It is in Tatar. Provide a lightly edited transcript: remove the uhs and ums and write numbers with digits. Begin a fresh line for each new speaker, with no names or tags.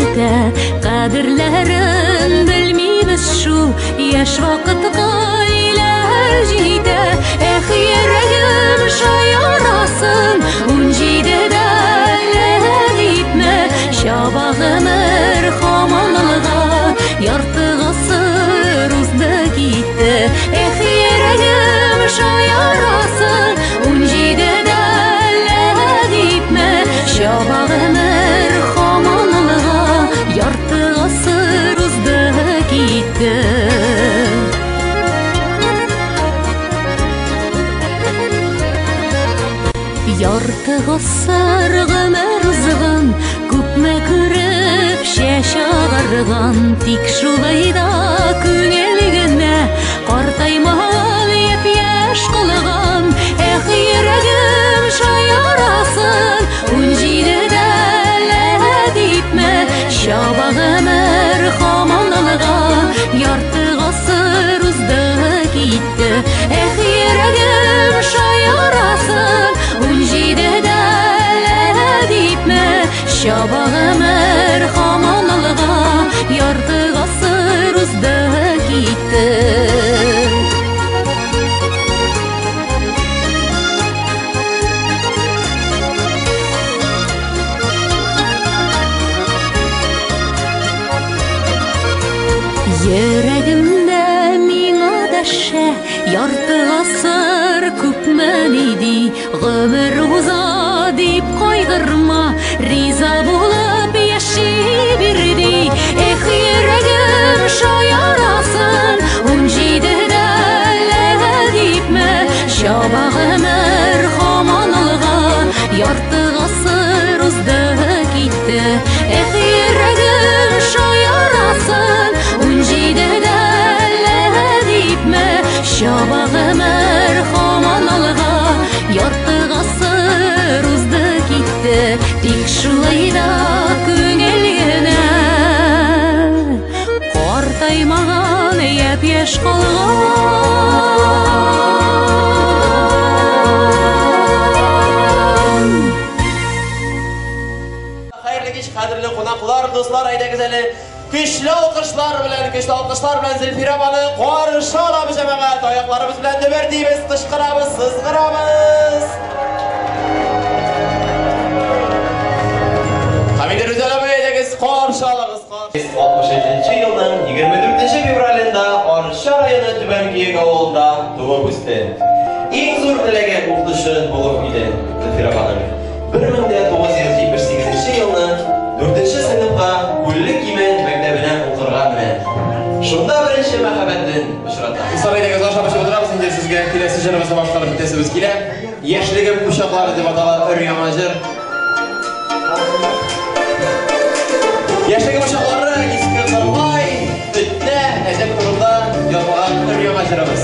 көтә. Кадерләрен белмибез шул, яшь вакытка ниләр җитә. Эх, йөрәгем, шаярасың, 17-дә әллә дипме? Чаба гомер һаман алга, ярты гасыр узды китте. Эх, йөрәгем, шаярасың, 17-дә әллә дипме? Чаба гомер һаман алга, ярты гасыр узды китте. Ярты гасыр гомер узган, күпме күреп чәч агарган, тик шулай да күңел генә картаймаган, япь-яшь калган. Эх, йөрәгем, шаярасың, 17-дә әллә дипме? Чаба гомер һаман алга, ярты гасыр узды китте. Эх, йөрәгем, шаярасың, 17-дә әллә дипме? Чаба гомер һаман алга, ярты гасыр узды китте. Йөрәгемдә миңа дәшә, ярты гасыр күпме ни ди, гомер уза дип кайгырма, риза булып яши бир ди. Эх, йөрәгем, шаярасың, 17-дә әллә дипме? Чаба гомер һаман алга, ярты гасыр узды китте. Эх, йөрәгем, шаярасың, 17-дә әллә дипме? Чаба гомер һаман алга, ярты гасыр узды китте. Тик шулай да күңел генә картаймаган, япь-яшь калган.
Хәерле кич, кадерле кунаклар, дуслар, әйдәгез әле көчле алкышлар белән, көчле алкышлар белән Зөлфирә апаны каршы алабыз, җәмәгать. Аякларыбыз белән дөбердибез, кычкырабыз, сызгырабыз. Һәм инде Рүзәл абый, әйдәгез, каршы алыгыз.
63 елның 24 февралендә Арча районы Түбән Көек авылында туып үсте. Иң зур теләге укытучы булу иде Зөлфирә апаның. 1978 елны 4 сыйныфка Күлле Киме мәктәбенә укырга менә. Шунда беренче мәхәббәтен очрата.
Дуслар, әйдәгез, ашап эчеп утырабыз инде, сезгә киләсе җырыбызны башкарып китәсебез килә. Яшьлегем кочаклары дип атала өр яңа җыр. Яшьлегем кочаклары, Иске Кырлай, Төтнә, Әҗәк турында язылган өр яңа җырыбыз.